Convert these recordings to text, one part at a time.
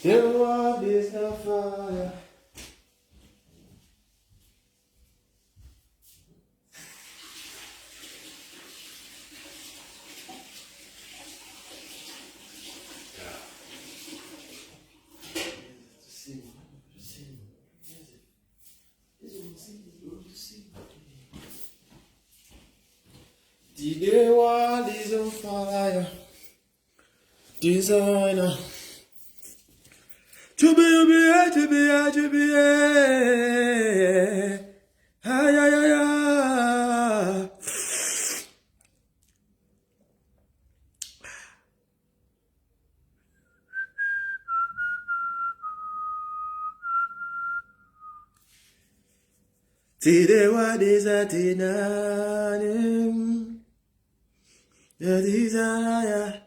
The world is on fire. The world is on fire. Designer. To be, to be, to be, to be. Ay, ay, ay, ay. The world is a tinanim. The desire.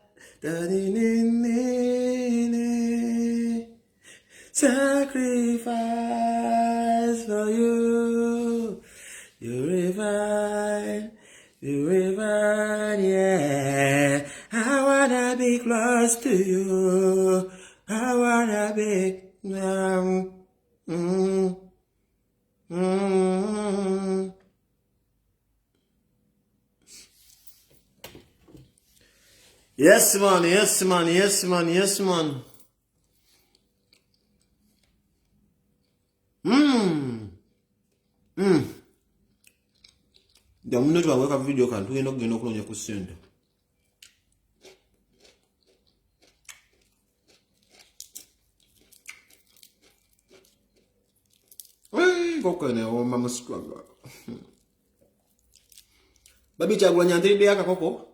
Sacrifice for you. You revive, yeah. I wanna be close to you. I wanna be mm, mm. Yes, man, yes, man, yes, man, yes, man. Mm. Mm. Jamuno twaweka video kan tugenda okugenda okunoonya ku ssente. Nkoko eno ewooma mu struggle. Babi Kyagulanyi antiriddeyo akakoko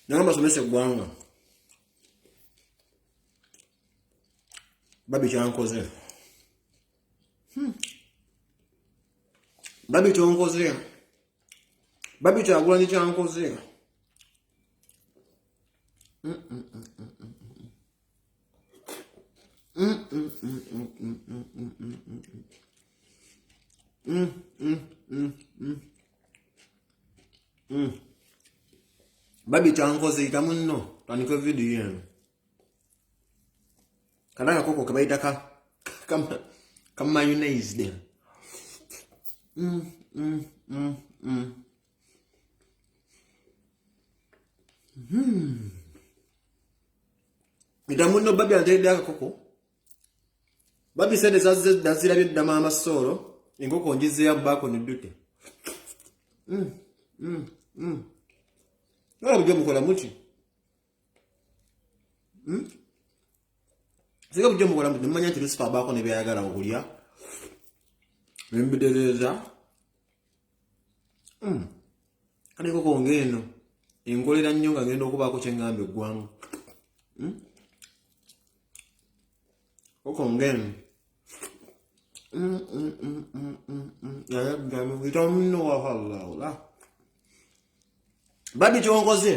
nanga basomesa eggwanga. Babi kyankoze. Babi kyonkoze. Babi Kyagulanyi kyankoze. Babi kyankoze ita munno tandika vidiyo eno. Kana akakoko kebayita ka mayonnaise. Ita munno babi anteredde akakoko. Babi sente zazze nazirabye dda maama Soolo, enkoko ngizeeyo baako neddute. Wala bulijjo mukola muti. Singa bulijjo mukola muti, nemumanya nti Lucifer abaako ne by'ayagala okulya. Ne mbitereeza. Kale enkoko ng'eno enkolera nnyo nga ngenda okubaako kye ŋŋamba eggwanga. Nkoko ng'eno. Babi kyonkoze.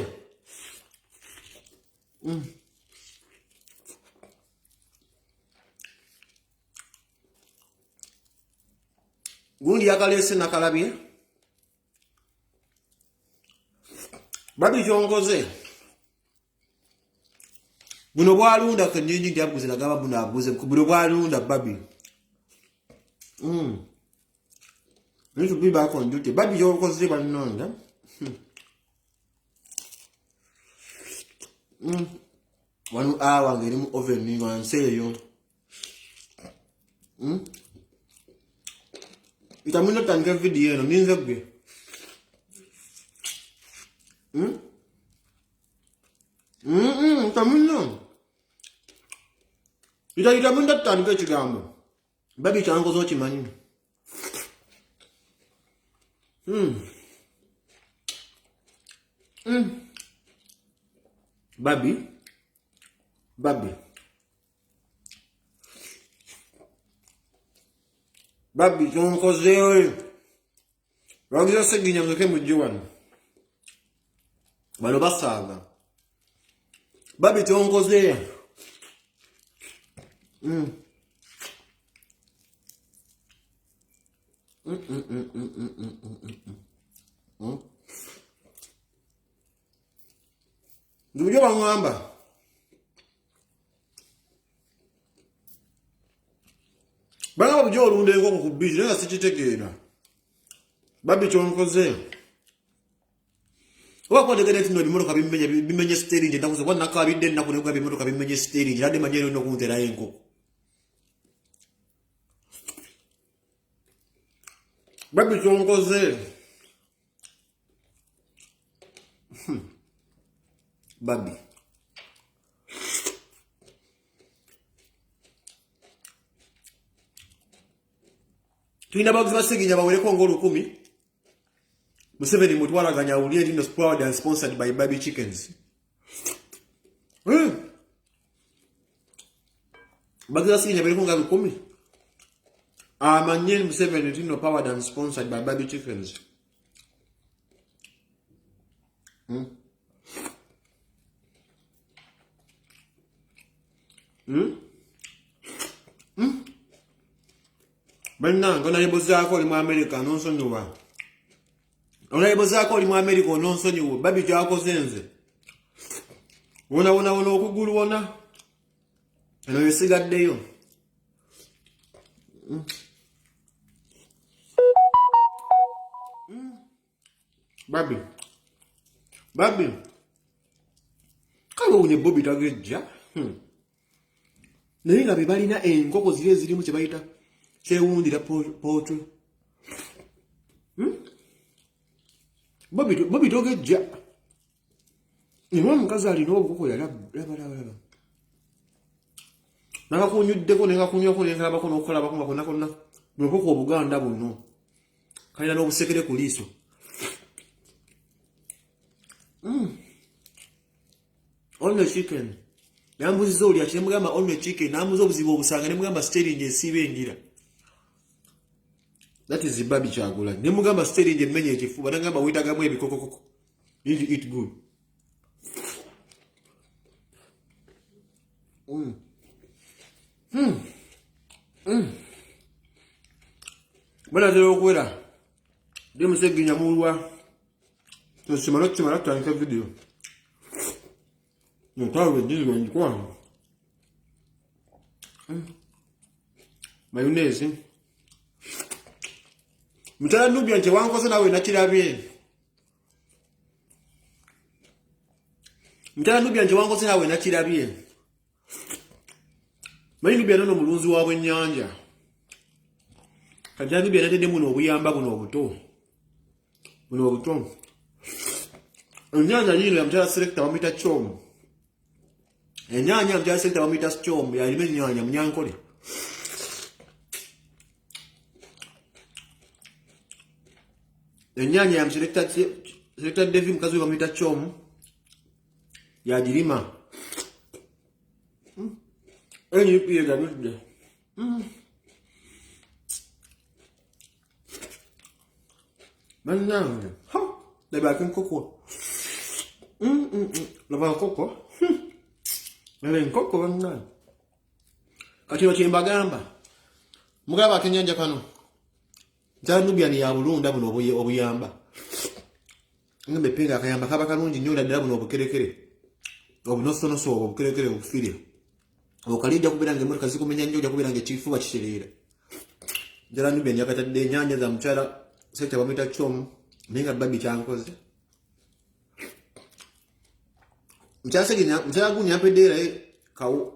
Gundi yakaleese nakalabye. Babi kyonkoze. Buno bwalunda kenyinyi nti abuguze nagamba buno abuguze buno bwalunda babi. Need to be back on duty. Babi kyonkoze bannonda. 1 hour ng'eri mu oven wansi eyo. Ita muno tandika video eno ninze gwe. Ita muno. Ita muno tandika ekigambo. Babi kyankoze okimanyi. Babi. Babi. Babi kyonkoze. Lwagiza Ssegirinya muzoke mujje wano. Bano basaaga. Babi kyonkoze. Nze bulijjo baŋŋamba. Bulijjo olunda enkoko ku biiki naye nga sikitegeera. Babi kyonkoze. Oba kwategedde nti no ebimotoka bimenye bimenye steering ennaku zo nakaabidde ennaku ne kugamba ebimotoka bimenye steering era ndimanyi ero nokunterayo enkoko. Babi kyonkoze. Babi. Tulina abawagizi ba Ssegirinya bawereko ng'olukumi. Museveni mutwalaganya awulire nti no powered and sponsored by Babi Chickens. Abawagizi ba Ssegirinya bawereko nga 1000. Amanye Museveni nti no powered and sponsored by Babi Chickens. Bannange onayebozaako oli mu Amerika nonsonyiwa. Onayebozaako oli mu Amerika ononsonyiwa. Babi kyakoze nze. Wona wona wona okugulu wona. Eno yesigaddeyo. Babi. Babi. Kale wunye Bobby tagejja. Naye nga be balina enkoko ziri ezirimu kye bayita kyewundira pootwe. Bobby togejja. Naye omukazi alina obukoko yalaba. Nakakunyuddeko ne kakunywako ne nkalabako n'okukalabako nga konna konna. Obukoko obuganda buno. Kalina n'obusekere ku liiso. Only chicken. Yambuziza oli ati nemugamba only chicken. Nambuza obuzibu obusanga nemugamba steering esiiba engira. That is Babi Kyagulanyi. Nemugamba steering emmenya ekifuba. Nagamba weetagamu ebikokokoko. You need to eat good. Banatera okuwera. Ndi Museginya mulwa. Tusimala tukimala tutandika video. Ntalo ejizi wenjikwano. Mayonnaise. Mukyala Nubia nti wankoze nawe nakirabye. Mukyala Nubia nti wankoze nawe nakirabye. Manyi Nubia nono mulunzi wa bwennyanja. Kati Nubia natedde muno obuyamba buno obuto. Buno obuto. Ennyanja yiino ya mukyala Selector bamuyita Chomu. Ennyanja ya mukyala Selector bamuyita Chomu, yalima ennyanja Munyankole. Ennyanja ya Selector Devi mukazi we bamuyita Chomu. Yagirima. NUP egabidde. Bannange, ha, laba enkoko. Laba enkoko. Laba enkoko bannange. Kati kino kye mbagamba. Mugaba akenyanja kano. Mukyala Nubian ya bulunda buno obuyamba. Ngambe pinga akayamba kaba kalungi nnyo naddala buno obukerekere. Obunosonoso obwo obukerekere obufirya. Okali ojja kubeera ng'emmotoka zikumenya nnyo, ojja kubeera ng'ekifuba kitereera. Mukyala Nubian yakatadde ennyanja za mukyala Sekita bamuyita Chomu, naye nga Babi kyankoze. Mukyala Segirinya, mukyala Gunya yampedde era kawo.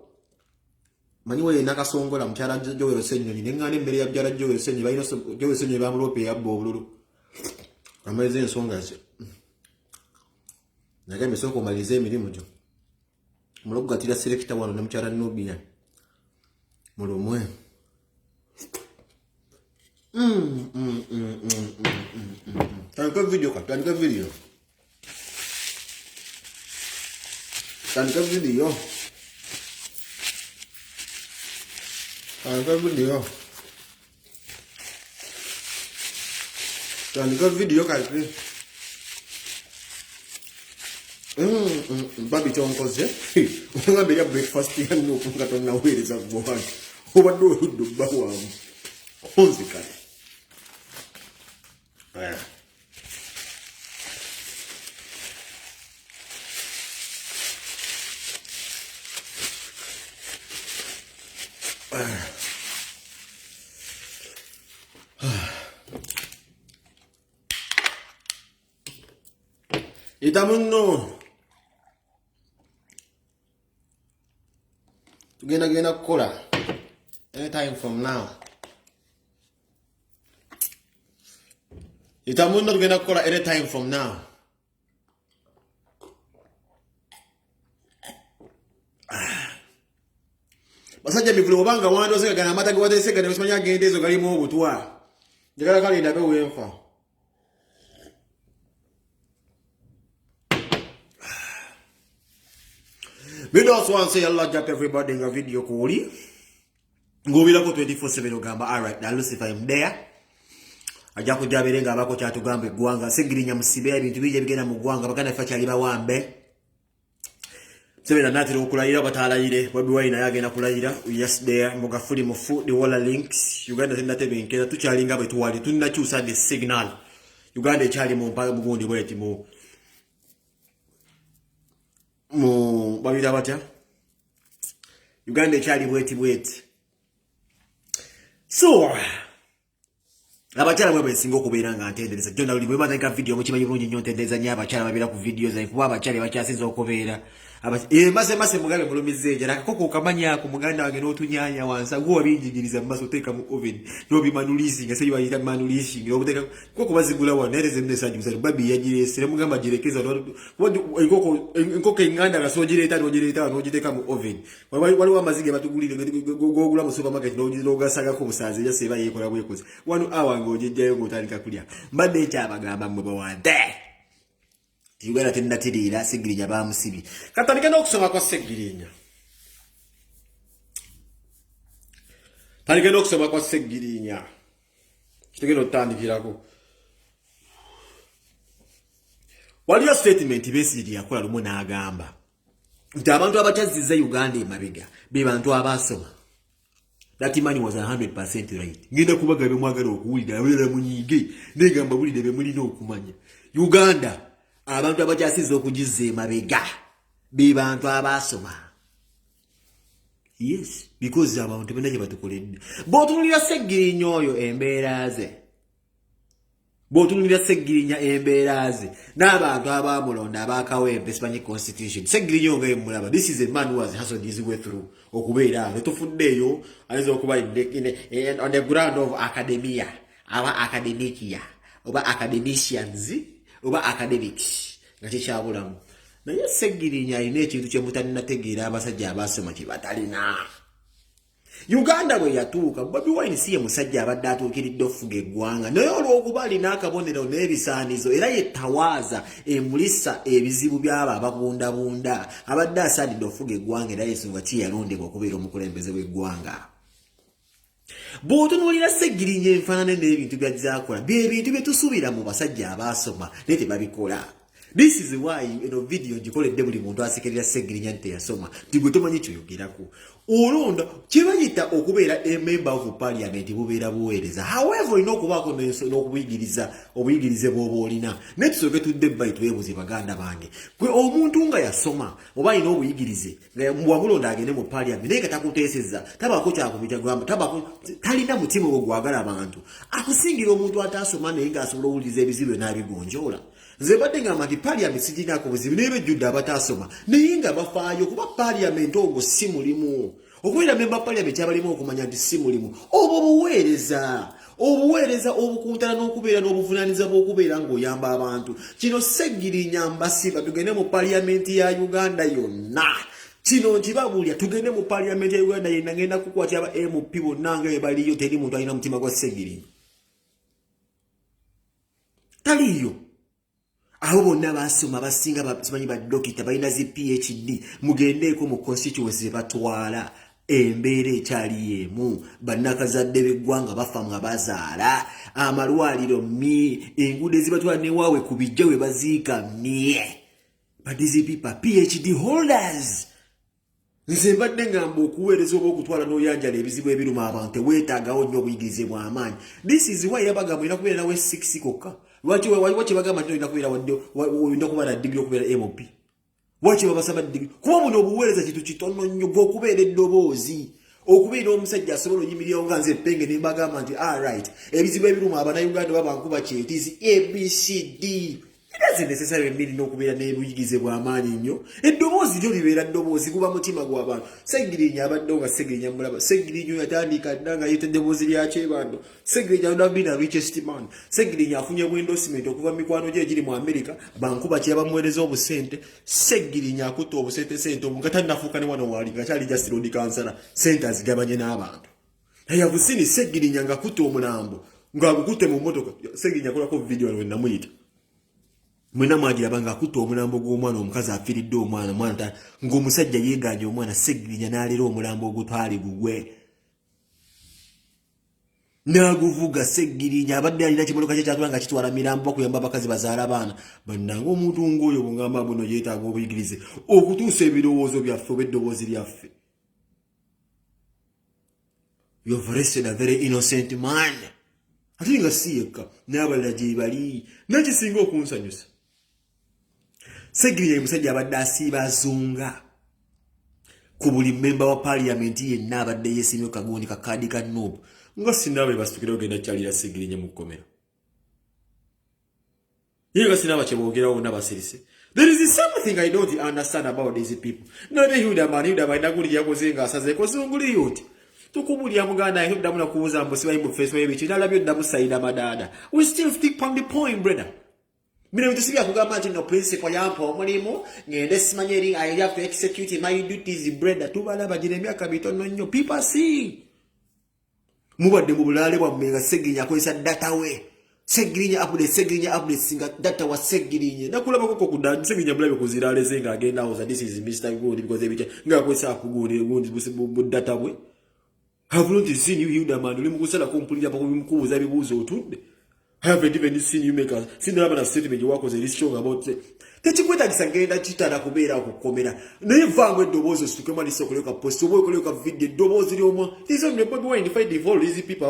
Manyi we nakasongola mukyala Joel Ssenyonyi ne ŋŋaana emmere ya mukyala Joel Ssenyonyi, balina Joel Ssenyonyi bamuloopa eyabba obululu. Amaliza ensonga ze. Nagambye sooka omalirize emirimu gyo. Mulokugatira Selekita wano ne mukyala Nubian. Mulumwe. Tandika video ka, tandika video. Tandika video. Tandika video. Tandika video kati. Babi kyonkoze. Ongambe ya breakfast ya nuku nga tonnaweereza ggwanga. Obadde oludde obba wamu. Onzikale. Yita munno. Tugenda genda kukola. Anytime from now. Yita munno tugenda kukola anytime from now. Basajja mivule obanga wandoze gana amata ge wateese gana osimanya agenda ezo galimu obutwa. Njagala kale ndabe wenfa. Me just want to say Allah jack everybody in a video kuli. Ngobirako 24/7 ogamba all right now Lucifer I'm there. Ajja kujja abeere nga abaako kyatugamba eggwanga. Segirinya musibe ebintu bingi ebigenda mu ggwanga baganda ffe akyali bawambe. Museveni anaatera okulayira oba taalayire. Bobi Wine naye agenda kulayira. Yes there mugafuli mufu the wala links. Uganda tennatebenkera tukyalinga bwe tuwali tunnakyusa the signal. Uganda ekyali mu mpa mugundi bweti mu mu babira batya. Uganda ekyali bweti bweti. So abakyala mwe besinga okubeera nga ntendereza jona luli bwe batandika video mukimanyi bulungi nnyo ntendereza nnyo abakyala babeera ku video zange kuba abakyala bakyasinza okubeera mase mase mugabe mulumizza enjala akakoko okamanyi ako muganda wange n'otunyanya wansi gwe wabinjigiriza mu maaso oteeka mu oven n'obimanulisinga se bayita manulising n'obuteeka koko bazigula wano naye tezemu nesangi musatu babi yagireese ne mugamba girekeza enkoko enkoko enganda nga sogireeta n'ogireeta n'ogiteeka mu oven waliwo amazzi ge batugulire gogula mu supermarket n'ogasagako obusaazi era seeba yeekola bwekozi wano awa ng'ogijjayo ng'otandika kulya mbadde nkyabagamba mmwe bawante Uganda tennatiriira Segirinya bamusibye katandike n'okusoma kwa Segirinya tandike n'okusoma kwa Segirinya kitegenda otutandikirako waliyo statement Besigye gye yakola lumu n'agamba nti abantu abakyazizza Uganda emabega be bantu abaasoma. That man was 100% right. Ngenda kubaga bye mwagala okuwulira abalala munyiige naye nga mbabulire bye mulina okumanya. Uganda abantu abakyasizza okugizza emabega be bantu abaasoma. Yes, because abantu tebalina kye batukoledde. Bw'otunuulira Ssegirinya oyo embeera ze bw'otunulira Ssegirinya embeera ze n'abantu abaamulonda abakawempe simanyi constitution Ssegirinya nga yemulaba this is a man who has hustled his way through okubeera awo tetufuddeeyo ayinza okuba on the ground of academia aba academicia oba academicians oba academics nga kikyabulamu naye Ssegirinya alina ekintu kye mutalinategeera abasajja abaasoma kye batalina. Uganda bwe yatuuka Bobi Wine si ye musajja abadde atuukiridde okufuga eggwanga naye olw'okuba alina akabonero n'ebisaanizo era ye tawaaza emulisa ebizibu by'abo ababundabunda abadde asaanidde okufuga eggwanga era yensonga ki yalondebwa okubeera omukulembeze w'eggwanga. Bw'otunuulira Ssegirinya enfaanana n'ebintu by'azze akola bye bintu bye tusuubira mu basajja abaasoma naye tebabikola. This is why eno video ngikoledde buli muntu asekerera Ssegirinya nti teyasoma nti gwe tomanyi kyoyogerako. Olonda kye bayita okubeera a member of parliament bubeera buweereza. However olina okubaako n'okubuyigiriza obuyigirize bw'oba olina. Naye tusooke tudde ebbayi twebuuze baganda bange. Gwe omuntu nga yasoma oba alina obuyigirize nga wamulonda agende mu parliament naye nga takuteesezza tabaako kyakubitagamba tabaako talina mutima ogwo gwagala abantu akusingira omuntu ataasoma naye ng'asobola owuliriza ebizibu n'abigonjoola. Nze mbadde ngamba nti parliament siginaako buzibu naye bejjudde abataasoma naye nga bafaayo kuba parliament ogwo si mulimu okubeera memba parliament kyabalimu okumanya nti si mulimu obwo buweereza obuweereza obukuntana n'okubeera n'obuvunaanyizibwa bw'okubeera ng'oyamba abantu kino Ssegirinya mbasiba tugende mu parliament ya Uganda yonna kino nkibabuulira tugende mu parliament ya Uganda yenna ngenda kukwatya aba MP bonna nga bwe baliyo teri muntu alina mutima gwa Ssegirinya taliiyo abo bonna basoma basinga simanyi badokita balina zi PhD mugendeeko mu constituency zebatwala embeera ekyali yeemu bannakazadde b'eggwanga bafa nga bazaala amalwaliro mye enguudo ezibatwala newaabwe ku bijja we baziika mye but these people PhD holders. Nze mbadde ngamba okuweereza oba okutwala n'oyanjala ebizibu ebiruma abantu teweetaagawo nnyo obuyigirize bw'amaanyi. This is why yabagamba olina kubeera nawe 6 kokka. Lwaki waliwo kye bagamba nti olina kubeera wadde olina kuba na digiri okubeera MP? Lwaki babasaba digiri? Kuba buno obuweereza kintu kitono nnyo gwe okubeera eddoboozi okubeera omusajja asobola oyimirirawo nga nze Penge ne mbagamba nti all right ebizibu ebiruma Abannayuganda baba nkuba kyetizi ABCD. It doesn't necessarily mean n'okubeera n'obuyigize bw'amaanyi nnyo. Eddoboozi lyo libeera ddoboozi, guba mutima gw'abantu. Segirinya abaddewo nga Segirinya mulaba. Segirinya yatandika dda nga yita eddoboozi lya Kyebando. Segirinya alina been a richest man. Segirinya afunye bu endorsement okuva mu mikwano gye egiri mu America, bankuba kye bamuweereza obusente. Segirinya akutte obusente sente obwo nga tannafuuka ne wano waali nga kyali just road kansala, sente azigabanye n'abantu. I have seen Segirinya ng'akutte omulambo ng'agukutte mu mmotoka. Segirinya akolako video wano we namuyita, mwena mwagiraba, ng'akutte omulambo gw'omwana omukazi afiiridde omwana, mwana ng'omusajja yeeganye omwana. Segirinya n'aleera omulambo ogutwali gugwe n'aguvuga. Segirinya abadde alina kimotoka kye kyatula nga kitwala mirambo bakuyamba abakazi bazaala abaana. Bannange, omuntu ng'oyo bwengamba buno yeetaaga obuyigirize okutuusa ebirowoozo byaffe oba eddoboozi lyaffe. You have arrested a very innocent man, ate nga si yekka, n'abalala gye bali. Nakisinga okunsanyusa, Segirinya ye musajja abadde asiiba azunga ku buli memba wa parliament yenna abadde yeesimye kagundi kakaadi ka NUP, nga sinaabe basitukira ogenda kyalira Segirinya mu kkomera, ye nga sinaaba kyeboogerawo bonna basirise. There is something I don't understand about these people. Nalabye Hilderman, Hilderman nagundi yakoze ng'asazeeko zunguliyo nti tukubulya muganda yange, tuddamu nakubuuza mbu sibayi mu face ebiki. Nalabye oddamu Saida Madaada. We still stick on the point, brother. Bino bintu si byakugamba nti no principal yampa omulimu ngende simanye eri, I have to execute my duties, brother. Tubalaba gira emyaka mitono nnyo. People see mubadde mu bulaale bwammwe nga Segirinya akozesa data we. Segirinya update, Segirinya update, nga data wa Segirinya nakulabako kudda. Segirinya mulabe ku ziraale ze ng'agenda awoza, "This is Mr. Gundi," because ebitya ng'akozesa akugundi gundi bu data bwe. Have not seen you, Hilderman, oli mukusalako mpulira mukubuuza ebibuuzo otudde. I haven't even seen you make a sinalaba na statement gye eri strong about it. Tekikwetagisa genda kitala kubeera okukomera, naye vaamu eddoboozi, osituke malisa okoleka post oba okoleka video, eddoboozi ly'omwa. This on Bobi Wine fight for all these people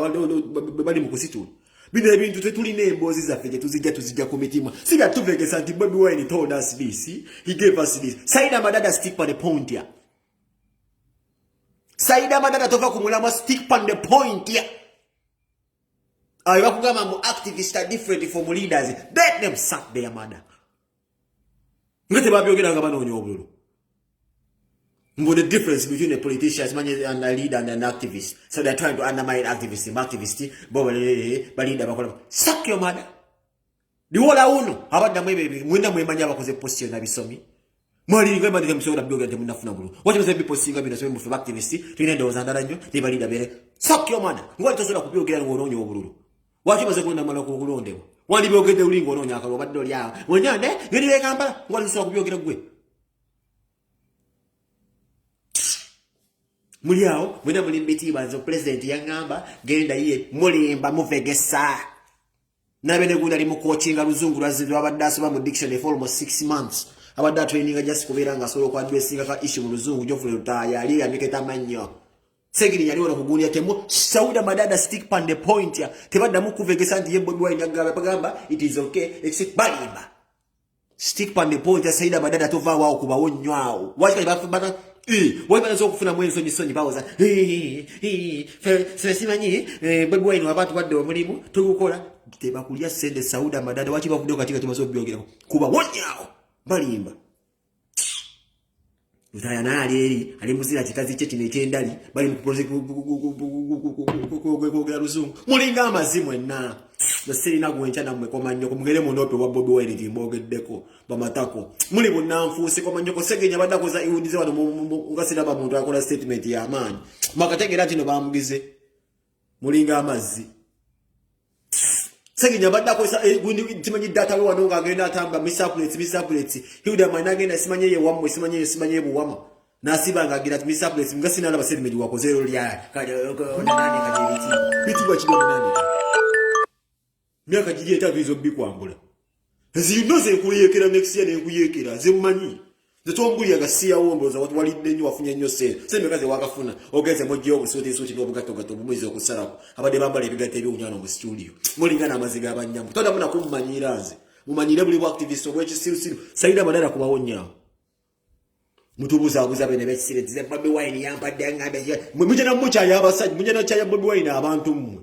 bali mu kusitula bino ebintu. Tetulina emboozi zaffe gye tuzijja, tuzijja ku mitima, si byatuvegesa nti Bobi Wine told us this, he gave us this. Saida Madada, stick on the point here. Saida Madada, tova ku mulamwa, stick on the point here. Ayo bakugamba mbu activists are different from leaders. Let them suck their mother. Nga tebabyogera nga banoonya obululu, mbu the difference between a politician and a leader and an activist, so they're trying to undermine activists. Activist bo balinda bakola. Suck your mother. Liwola uno abaddamu ebyo mwena mwemanya abakoze post yonna bisomye mwalinga mbadde temusobola byogera, temunafuna bululu. Waki muze bipostinga bino? Sobe mufe activist tulina endowooza ndala nnyo nebalinda bere. Suck your mother. Ngwali tosobola kubyogera ng'onoonya obululu. Waki maze kulonda kulondebwa? Wandibyogedde luli ng'onoonya akalulu, obadde oli awo wenyande ngeri Kampala, ngwali tosobola kubyogera. Gwe muli awo mwena muli mubitiibwa, nze pulezidenti yaŋŋamba genda ye. Mulimba, muvegesa. Nabe ne gundi ali mu coachinga luzungu lwabadde asoma mu dictionary for almost 6 months, abadde atraininga just kubeera nga asobola okuaddressinga ka issue mu luzungu. Geoffrey Lutaaya ali yamiketa mannyo. Segiri yali wano kugundya temu. Sauda Madada, stick on the point ya tebaddamu kuvegesa nti ye Bobi Wine agamba bagamba it is okay except balimba. Stick on the point ya Saida Madada, tovaawo awo kubawo nnyo awo. Waki kati bata wali banaza okufunamu ensonyi sonyi bawoza fe simanyi Bobi Wine waba tuwadde omulimu tugukola, tebakulya sente. Sauda Madada, waki bavuddeyo kati nga tumaze obyogerako? Kubawo nnyo awo, balimba. Lutaaya naye ali eri ali muzira kikazi kye kino ekyendali, bali mu kwogera luzungu. Mulinga amazi mwenna. Sirina gwenkya nammwe. Komanyoko, mugere munope wa Bobi Wine nti mbogeddeko bamatako. Muli bunnanfuusi. Komanyoko. Segenya badde akoza iwundize wano nga siraba muntu akola statement y'amaanyi, mwakategeera nti no bamugize. Mulinga amazzi. Segenya badde akozesa simanyi data we wano ng'agenda atamba misapulets misapulets. Hilderman agenda simanye ye wammwe, simanye ye, simanye ye buwama nasiba ng'agira ati misapulets, nga sinalaba statement wakoze ero lya nani kati ebitiibwa bitiibwa kiri nani myaka giri etaano tuyinza obikwambula zino zenkuyekera next year nenkuyekera. Nze mmanyi, nze tombulya nga siyawo. Ndowooza walidde nnyo, wafunye nnyo sente. Sente meka zewakafuna? Ogenze mugyeyo obusuutisuuti n'obugattogatto obumuyinza okusalako. Abadde bambala ebigatto ebyowunyano mu studio, mulinga n'amazzi g'abannyamu. Todamu nakummanyiira nze, mumanyire buli bwactivist obwekisirusiru. Saida Madada, kubawo nnyo mutubuuzaabuuza bene bekisire nti Bobi Wine yampadde aŋŋambe. Mwe mugenda mukyaya abasajja, mugenda kyaya Bobi Wine abantu mmwe.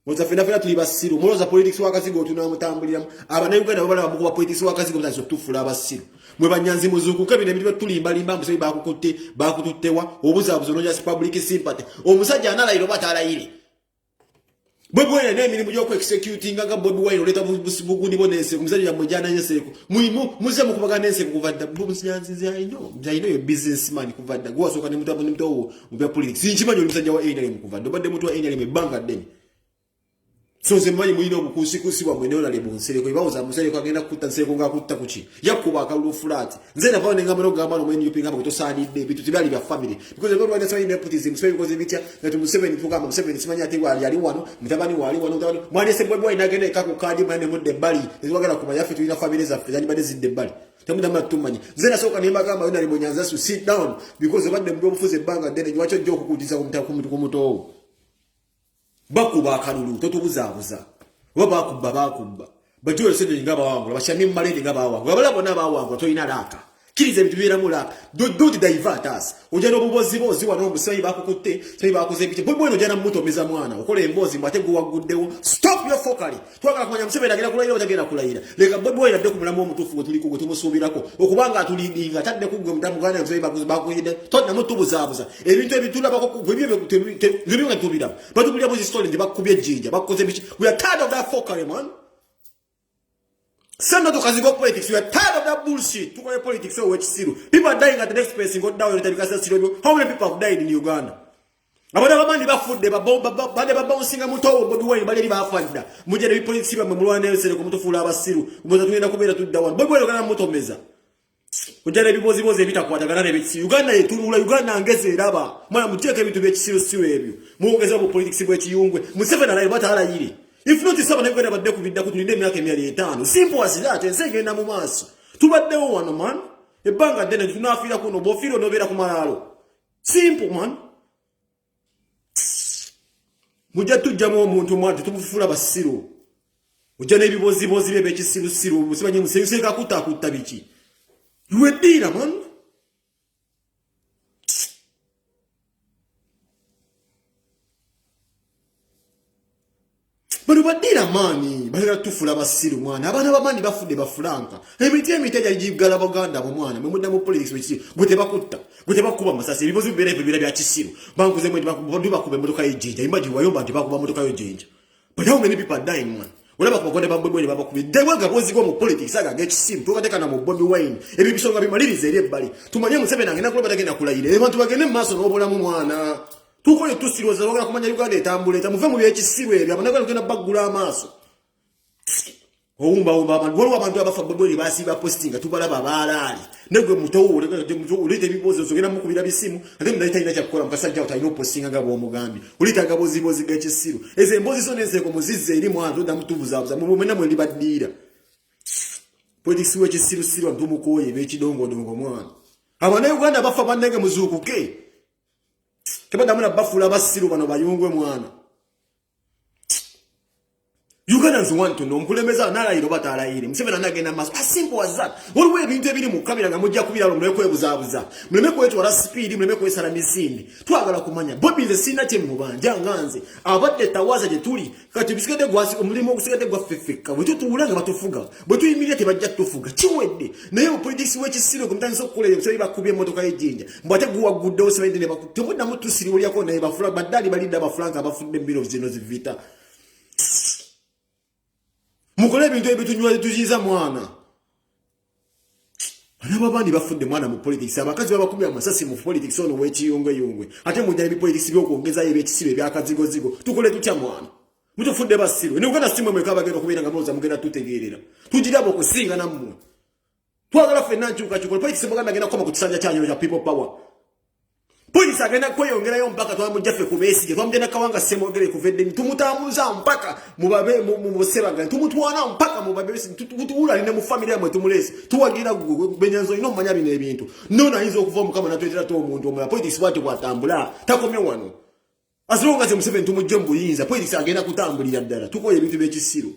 Muloza fena fena tuli basiru. Muloza politics wakazigo otunamutambuliramu. Abannayuganda babalaba mukuba politics wakazigo mutandise otufuula abasiru. Mwe banyanzi muzuukuke bino ebintu byetulimbalimba mbu bakukutte bakututtewa obuzaabuza onoonya public sympathy. Omusajja analayira oba talayire. Bobi Wine n'emirimu gy'oku-executinga nga Bobi Wine oleeta bugundi bwo n'enseko omusajja yammwe gy'ananya enseko muzze mukubagana n'enseko kuva dda nyanzi nze I know nze I know you're businessman kuva dda gwe wasooka ne muto wo mu bya politics nkimanyi oli musajja wa NRM kuva dda obadde muntu wa NRM ebbanga ddene. So nze mmanyi mulina obukuusikuusi bwammwe ne Honorable Nsereko ebawoza Nsereko agenda kukutta Nsereko ng'akutta kuki yakkuba akalulu fulaati nze navayo ne ngamba n'okugamba no mu NUP ngamba gwe tosaanidde ebintu tebyali bya family because ebyo lwali simanyi nepotism simanyi bikoze bitya nga ti Museveni tugamba Museveni simanyi ate wali ali wano mutabani waali wano mutabani mwalese Bobi Wine agenda eka ku kaadi mwana ne mudda ebbali tetwagala kumanya ffe tulina family zaffe zandibadde zidda ebbali temuddamu tumanyi nze nasooka ne mbagamba Honorable Nyanzasu sit down because obadde mu byobufuzi ebbanga ddene lwaki ojja okukuutiza ku mutoowo. Bakuba akalulu totubuzaabuza oba bakubba bakubba bajoel ssenyonyi nga bawangula bashamim malende nga bawangula abala bonna bawangula tolina laaka kkiriza ebintu bibeeramu laaka don't divert us ojja n'obubozibozi wano omusayi bakukutte sayi bakuze ebiti bwe bweno ojja namutomeza mwana okola emboozi mbu ate gwe wagguddewo stop your focally twagala kumanya Museveni agenda kulayira oba tagenda kulayira leka Bobi Wine adde ku mulamu omutuufu gwe tuliko gwe tumusuubirako okubanga atulidinga tadde ku gwe muganda Museveni bakuyidde toddamu tubuzaabuza ebintu ebitulabako ebyo nga tubiraba batubulira buzi story nti bakubye ejjinja bakukoze biki. We are tired of that fuckery, man. Send to Kazigo politics. We are tired of that bullshit. Tukole politics so wekisiru. People are dying at the next place ngo down because how many people have died in Uganda? Abana babandi bafudde bade babouncing mutowo Bobi Wine bali bafa dda. Mujja ne politics bamwe mulwana ensere ku mutufuula abasiru. Muza tugenda kubeera tudda wano. Bobi Wine ogana mutomeza. Ojja n'ebibozibozi ebitakwatagana n'ebikisiru. Uganda yetunula, Uganda ngezi eraba. Mwana muteeka ebintu by'ekisirusiru ebyo. Mwongeza bu politics bw'ekiyungwe. Museveni alayire bata alayire. If not saba naye Uganda badde kubidda kutulinde emyaka emirala etaano. Simple as that. Ensi egenda mu maaso. Tubaddewo wano man. Ebbanga ddene tunaafiira kuno bw'ofiira onoobeera ku malaalo. Simple man. Mujja tujjamu omuntu mwana tetumufuula basiru. Ojja n'ebibozibozi bye ebyekisirusiru simanyi musenseeka kutta biki. Iwe ddiira man. Bano baddiira maani balera tufula basiru mwana abaana bamaani bafudde bafulanka emiti emiti egyali gigala baganda bo mwana mwe mudda mu politics wekisiru gwe tebakutta gwe tebakuba masasi ebibozi bibeera ebyo bibeera bya kisiru bankuze mwe bakuba emmotoka y'ejjinja imagine wayomba nti bakuba mmotoka y'ejjinja. But how many people are dying, man? Olaba ku bagonda ba Bobi Wine babakubye. Ddewa agabozi go mu politics aga ag'ekisiru. Tukateeka na mu Bobi Wine. Ebyo bisonga bimalirize eri ebbali. Tumanye Museveni agenda kuloba tagenda kulayira. Abantu bagende mu maaso n'obulamu mwana. Tukole tusiroza bagala kumanya Uganda etambula eta muve mu by'ekisiru ebyo. Abannayuganda tugenda baggula amaaso. Owumbawumba abantu. Waliwo abantu abafa Bobi Wine basiiba postinga tubalaba abaalaali. Negwe mutowo oleeta ebibuuzo ogenda mukubira bisimu ate mudali talina kyakukola mukasajja awo talina opostinga nga bw'omugambye. Oleeta agabozibozi g'ekisiru. Ezo emboozi zo n'enseko muzizze eri mwana toddamu tubuzaabuza mwe mwenna mwe ndibaddiira. Politics w'ekisirusiru abantu tumukooye eb'ekidongodongo mwana. Abannayuganda bafa bannange muzuukuke. Tebaddamu na bafuula basiru bano bayungwe mwana. Ugandans want to know omukulembeze analayira oba taalayire. Museveni anagenda maaso. As simple as that. Waliwo ebintu ebiri mu kamera nga mujja kubiraba muleme kwebuzaabuza. Muleme kwetwala sipiidi, muleme kwesala misinde. Twagala kumanya. Bobi nze sirina kye mubanja nga nze. Abadde tawaza gye tuli. Kati bisigadde gwasi omulimu ogusigadde gwaffe ffekka. Bwe tutuula nga batufuga. Bwe tuyimirira tebajja tufuga. Kiwedde. Naye omupolitisi w'ekisiru gwe mutandise okukola ebyo simanyi bakubye emmotoka y'ejjinja. Mbu ate guwagguddewo simanyi ne baku. Temuddamu tusiriwulyako naye bafula baddaali balidde abafulanka abafudde embiro zino zivita. Mukole ebintu ebitunywa tuziiza mwana. Bana abandi bafudde mwana mu politics abakazi babakubye amasasi mu politics ono w'ekiyungweyungwe ate mujja n'ebipolitics by'okwongezayo ebyekisiru ebyakazigozigo tukole tutya mwana mutufudde basiru ne Uganda si mwe mweka abagenda okubeera nga mulowooza mugenda tutegeerera tugiraba okusinga nammwe twagala ffenna nkyukakyuka politics muganda agenda kukoma ku kisanja kyanyu kya people power. Polisi agenda kweyongerayo mpaka twamujja ffe ku Besigye twamujja na Kawanga Ssemwogere kuva eddeni tumutambuza mpaka mubabe mu Ssebagala tumutwala mpaka mubabe tuwulali ne mu famire yamwe tumuleese tuwagira gwe Benyanzi olina omumanya bino ebintu nono ayinza okuva omukama natwetera to omuntu omulala politics bwatyo bwatambula takomye wano as long as Museveni tumujje mu buyinza politics agenda kutambulira ddala tukoye ebintu by'ekisiru.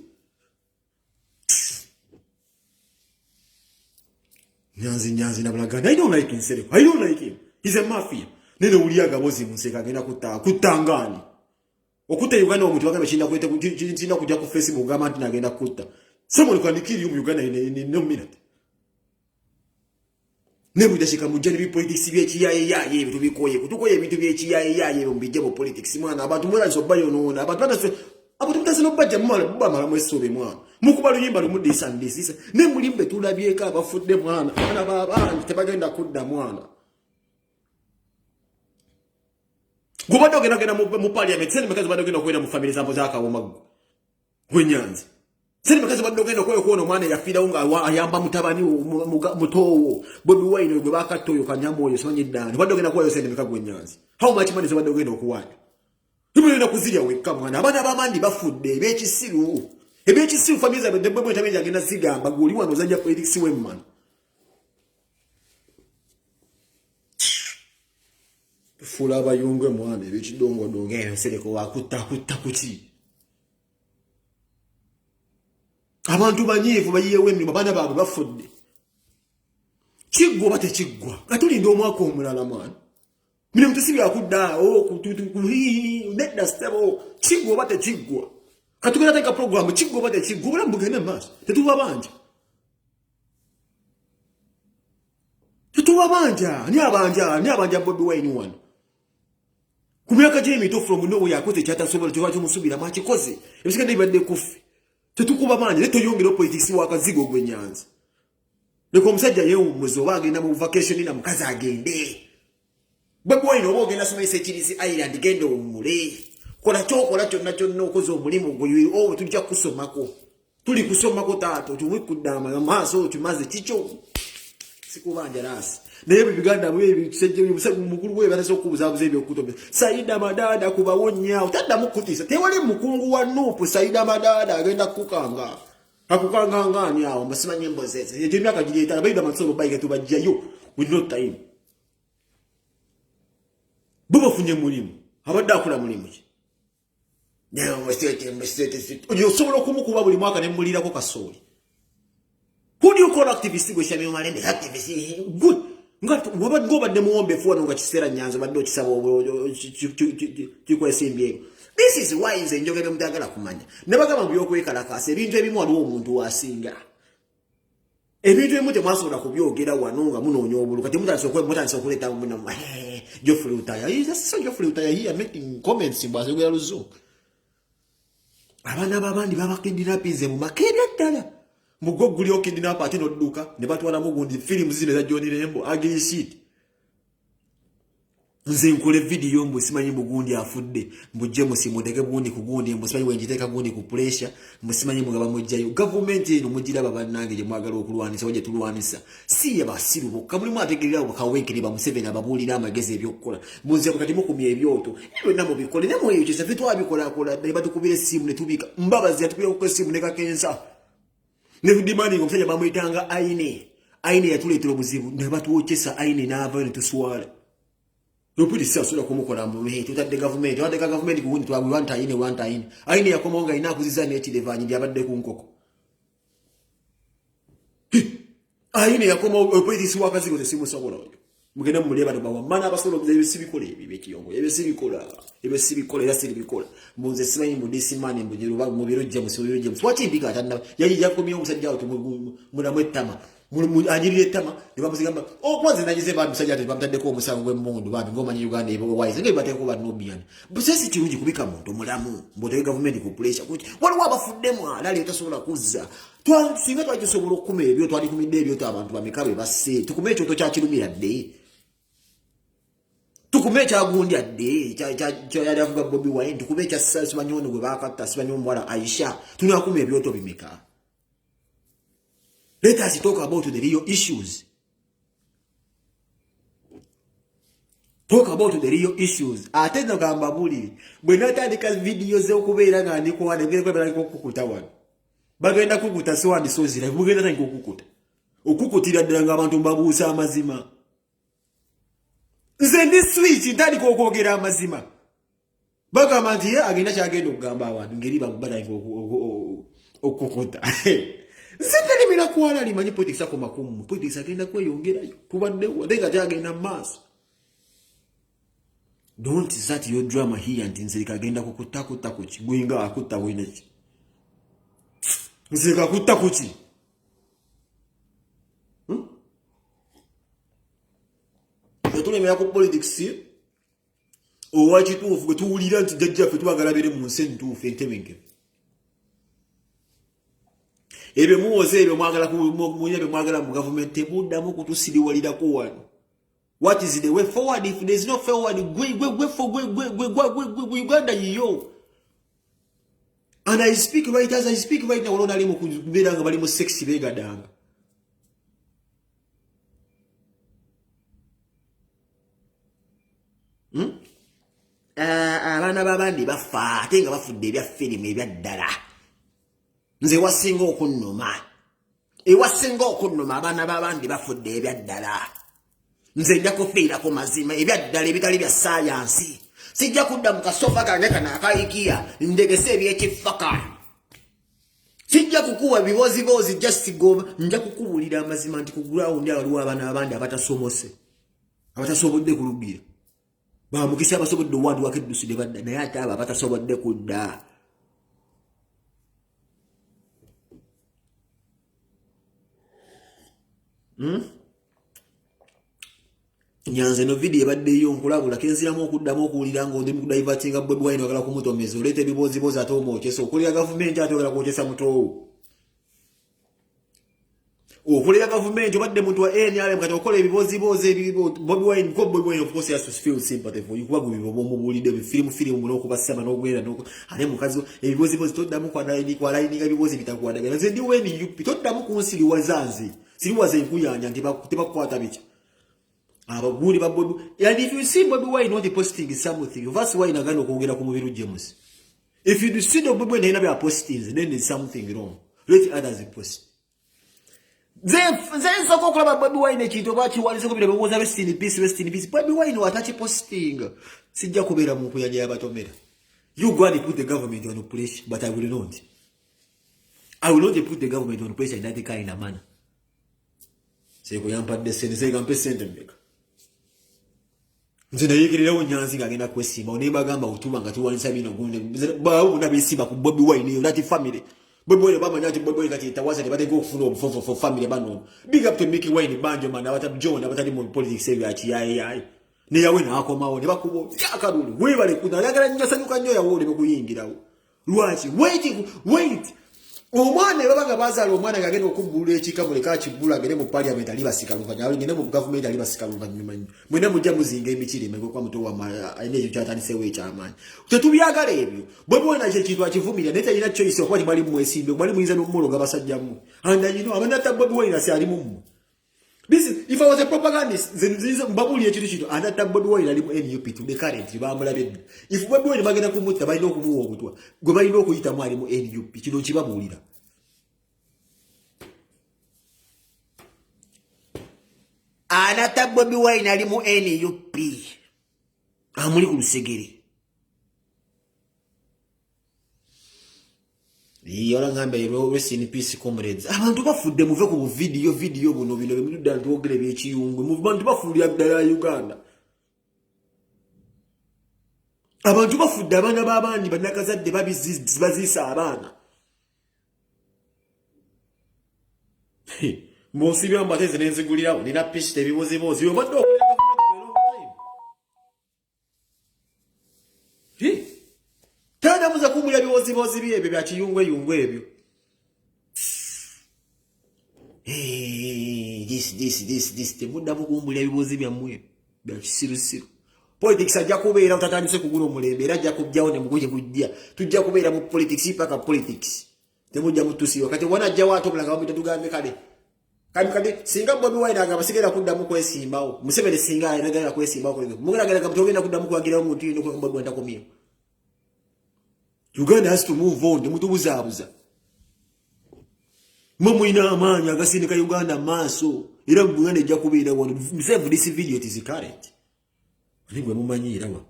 Nyanzi Nyanzi nabulaganda I don't like Nsereko I don't like him, he's a mafia. Nene uli agabozi mu nseko agenda kutta kuttangani. Okutta Uganda omuntu bagamba kinda kwete kinda kujja ku Facebook ogamba nti nagenda kutta. Someone can kill you mu Uganda in no minute. Ne mudashika mujja ne politics by'ekiyaye yaye ebintu bikoye kutukoye ebintu by'ekiyaye yaye mbijje mu politics mwana abantu mwera nsobba yonoona abantu batase abantu mutase nobajja mumala bamala mwesoobe mwana mukuba luyimba lumu this and this ne mulimbe tulabyeko abafudde mwana abaana b'abantu tebagenda kudda mwana. Gubadde ogenda genda mu parliament sente mekazi badde ogenda okubeera mu family zambo zakawoma gwenyanzi sente mekazi badde ogenda okubeera okuwona omwana eyafiirawo nga ayamba mutabani mutoowo Bobi Wine gwe bakatta oyo kanyama oyo simanyi ddaani badde ogenda kuwayo sente meka gwenyanzi how much money zebadde ogenda okuwaayo tubulina kuzirya wekka mwana abaana b'amandi bafudde ebyekisiru ebyekisiru family zabwe debwe bwe agenda zigamba gwe oli wano ozajja politics wemmana tufuula abayungwe mwana ebikidongodongo eyo nsereko wakutta kutta kuki abantu banyiivu bayiyewo emirimu abaana baabwe bafudde kiggwa oba tekiggwa nga tulinda omwaka omulala mwana mirimu tesibyakudda awo nedda sebo kiggwa oba tekiggwa katugenda teeka programu kiggwa oba tekiggwa obulamu bugende mu maaso tetuba banja Tetubabanja, ani abanja, ani abanja Bobi Wine wano? Ku myaka gy'emito from nowhere akoze kyatasobola kyoba kimusubira mwakikoze. Ebisigadde bibadde kuffe. Tetukuba banja, naye toyongera politics wa kazigo gwe nyanza. Leka omusajja yeewummuze oba agenda mu vacation na mukazi agende. Bobi Wine oba ogenda somesa ekirizi Island genda owummule. Kola kyokola kyonna kyonna okoze omulimu gwo owo tujja kusomako. Tuli kusomako taata otuwikudde amaaso otumaze kikyo. Sikubanja rasi. Naye ebyo biganda bwe mukulu we batase okubuzabuza ebyokutomeza. Saida Madada kubawonya otaddamu kutiisa. Tewali mukungu wa Nup Saida Madada agenda kukanga. Akukanga ngani awo mbasimanyi embozi ezo. Egyo emyaka giri etaano baida mansolo bayige tubajjayo with no time. Bo bafunye mulimu. Abadde akola mulimu ki? Osobola okumukuba buli mwaka ne mmulirako kasooli. Who do you call activist gwe Shamim Malende? Activist. Good. Nga wabadde obadde muwombeefu wano nga kiseera nyanza obadde okisaba kikwesimbyeyo. This is why nze njogera mutagala kumanya. Ne bagamba mu by'okwekalakaasa ebintu ebimu waliwo omuntu wasinga. Ebintu ebimu temwasobola kubyogera wano nga munoonya obulu kati mutandise okuleeta muno Geoffrey Lutaaya. He's a so Geoffrey Lutaaya here making comments mbu azogera luzungu. Abaana b'abandi babakidnapinze mu maka ebya ddala. Muggo guli okidnap ate n'odduka ne batwalamu gundi firimu zino eza John Rembo ugly shit. Nze nkole vidiyo mbu simanyi mbu gundi afudde mbu James muteke gundi ku gundi mbu simanyi wengiteeka gundi ku pressure mbu simanyi mbu nga bamugjayo. Gavumenti eno mugiraba bannange gye mwagala okulwanisa oba gye tulwanisa si ye basiru bokka, mulimu ategeerera kawenkene ba Museveni ababuulira amagezi ebyokukola. Munze kati mukumya ebyoto ebyo byonna mubikole ne mweyokyesa ffe twabikolakola ne batukubira essimu ne tubika. Mbabazi yatukubirako essimu ne Kakensa ne tudimandinga omusajja bamuyitanga Aine. Aine yatuleetera obuzibu ne batwokyesa Aine n'avayo ne tuswala. Lupuli si asobola kumukola mu hey, tutadde gavumenti twadde gavumenti ku gundi twabwe wanta Aine wanta Aine. Aine yakomawo nga alina akuziza n'ekirevanyi gy'abadde ku nkoko. Aine yakomawo opolitisi w'akazigo tesimusobola oyo. Mugende mumulye bano bawammana abasobola okuza ebyo sibikola ebyo ebyekiyongo ebyo sibikola ebyo sibikola era siribikola mbunze simanyi mbu disimani mbu nyiruba mu biro James mu biro James waki mbiga atanna yali yakomyewo omusajja awo mulamu ettama anyirira ettama ne bamuzigamba okwanze oh, nagize bambi musajja ati bamutaddeko omusango gw'emmundu bambi ng'omanyi Uganda ebowise nga bateekako ba Nubian busesi kirungi kubika muntu mulamu mboteke gavumenti ku pressure kuti waliwo abafudde mwalali otasobola kuzza singa twali tusobola okukuma ebyo twalikumidde ebyoto abantu bameka be basse tukume ekyoto kya Kirumira dde tukume ekyagundi adde kyayali avuga Bobi Wine tukume ekya simanyi ono gwe bakatta simanyi omuwala Aisha tunakuma ebyoto bimeka. Let us talk about the real issues. Talk about the real issues. Ate no gamba buli bwe natandika video z'okubeera nga ndi kuwana ngenda kubeera okukukuta wano. Bagenda kukuta so and so zira bugenda tandika okukuta. Okukutira ddala ng'abantu mbabuusa amazima. Nze ndi switch ntandika okwogera amazima. Bagamba nti ye agenda kyagenda okugamba abantu ngeri bamubatandika okukuta. Nze ntalimira kwala limanyi politics akoma kumu. Politics agenda kweyongerayo. Tubaddewo ate nga kyagenda mu maaso. Don't start your drama here nti Nsereko agenda kukutta kutta kuki? Gwenga akutta wina ki? Nsereko akutta kuki? Tulemera ku politics owa kituufu gwe tuwulira nti jjajjaffe twagala abeere mu nsi entuufu entebenkevu. Ebyo muwoza ebyo mwagala mulina bye mwagala mu gavumenti, temuddamu kutusiriwalirako wano. What is the way forward if there is no forward? Gwe gwe gwe gwe gwe gwe gwe gwe gwe Uganda yiyo. And I speak right as I speak right now, waliwo nali mu kubeera nga bali mu sex beegadanga. Abaana b'abandi bafa ate nga bafudde ebya firimu ebya ddala. Nze wasinga okunnuma, ewasinga okunnuma, abaana b'abandi bafudde ebya ddala. Nze nja kufiira ku mazima ebya ddala ebitali bya saayansi. Sijja kudda mu kasofa kange kano akayikiya ndegese ebyekifaka. Sijja kukuwa biboziboozi, just go. Nja kukubuulira amazima nti ku ground waliwo abaana abandi abatasomose, abatasobodde kulugira bamukisa, abasobodde owandiwako eddusu ne badda, naye ate abo abatasobodde kudda. Nyanze no video ebaddeyo nkulabula kenziramu okuddamu okuwulira nga oli mukudivertinga Bobi Wine, oyagala kumutomeza, oleeta ebibozibozi ate omwokyesa okulira gavumenti, ate oyagala kwokyesa mutoowo okulira gavumenti. Obadde muntu wa NRM, kati okola ebibozibozi Bobi Wine ko Bobi Wine. Of course has to feel sympathy for you, kuba gwe biba omubuulidde ebifirimu firimu n'okubasaba n'ogenda ate mukazi ebibozibozi toddamu kwalayininga ebibozi bitakwatagana. Nze ndi NUP, toddamu kunsiriwaza nze siriwaza enkuyanja nti tebakukwata biki abaguli ba Bobi. And if you see Bobi Wine not posting something, that's why nagana okwogera ku Mubiru James. If you see the Bobi Wine bya postings, then there's something wrong. Let others post. Nze nsooka okulaba Bobi Wine ekintu oba kiwandiseko bino bibuuza rest in peace, rest in peace. Bobi Wine watakipostinga, sijja kubeera mu nkuyanja y'abatomera. You go and put the government on pressure, but I will not put the government on pressure in that kind of manner. Seeko yampadde sente, seeka mpe sente mmeka? Nze nayekererawo Nyanzi ng'agenda kwesimba naye bagamba otuba nga tuwanisa bino gundi bawo bonna besimba ku Bobi Wine eyo that family. Bobi Wine bamanya nti Bobi Wine kati etawaza tebateeka okufuna obufofofo family bano. Big up to Mickey Wine Banjo man, abata John abatali mu politics ebyo akiyayeyaye neyawe n'akomawo ne bakuba akalulu. Weebale kunayagala nnyo, sanyuka nnyo yawe oleme kuyingirawo. Lwaki? Wait, wait, omwana baba nga bazaala omwana ng'agenda okubbulula ekika, muleke akibbula agende mu parliament alibasika luvannyuma, agende mu gavumenti alibasika luvannyuma nnyo. Mwena mujja muzinga emikiri emeka kuba muto wammwe alina ekyo kyatandise ekyamaanyi. Tetubyagala ebyo. Bobi Wine ekyo ekintu akivumirira, naye talina choice okuba timwali mumwesimbe, mwali muyinza n'omuloga basajja mmwe. And you know abanata Bobi Wine asi ali mu mmwe. This is, if I was a propagandist, nze mbabuulira ekintu kino, anatta Bobi Wine ali mu NUP to the current bamulabye dda. If Bobi Wine bagenda kumutta, balina okumuwa obutwa gwe balina okuyitamu ali mu NUP. Kino nkibabuulira. Anatta Bobi Wine ali mu NUP, amuli ku lusegere. Yola ngambe rest in peace comrades. Abantu bafudde, muve ku video video buno bino bemudda ntwogere byekiyungwe. Mu bantu bafuulira ddala Uganda. Abantu bafudde, abaana b'abandi bannakazadde baziisa abaana. Mbonsibira mbateze nenzigulirawo nina pisita ebibozibozi obadde okulira gavumenti for a long time. Tadamuza kumulya biwozibozi byebyo bya kiyungweyungwe ebyo. This this this this temuddamu kumbulya ebibuuzi byammwe bya kisirusiru. Politics ajja kubeera utatandise kugula omulembe era ajja kujjawo ne muguje gujja. Tujja kubeera mu politics paka politics. Temujja mutusiiwa kati wana ajjawo ate omulanga bamuyita tugambe kale kati kati singa Bobi Wine agamba sigenda kuddamu kwesimbawo, Museveni singa ayagala kwesimbawo, mugenda gamba togenda kuddamu kuwagirawo omuntu yina okuba Bobi Wine takomyewo. Uganda has to move on. Temutubuzaabuza. Mwe mulina amaanyi agasindika Uganda maaso, era Uganda ejja kubeera wano. Save this video, it is current. Ani gwe mumanyiira wa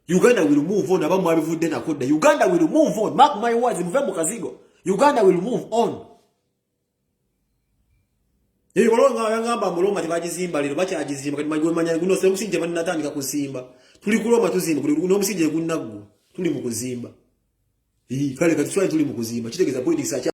Uganda will move on. Abamu abivudde nako dda. Uganda will move on, mark my words. Muve mu kazigo. Uganda will move on. Waliwo nga yangamba mulonga tebagizimba leero, bakyagizimba kati. Magwemanya guno semusingi tebannatandika kuzimba. Tuli kuloma tuzimba, n'omusingi egunnaggwa, tuli mu kuzimba. Kale kati twali tuli mu kuzimba, kitegeeza politics.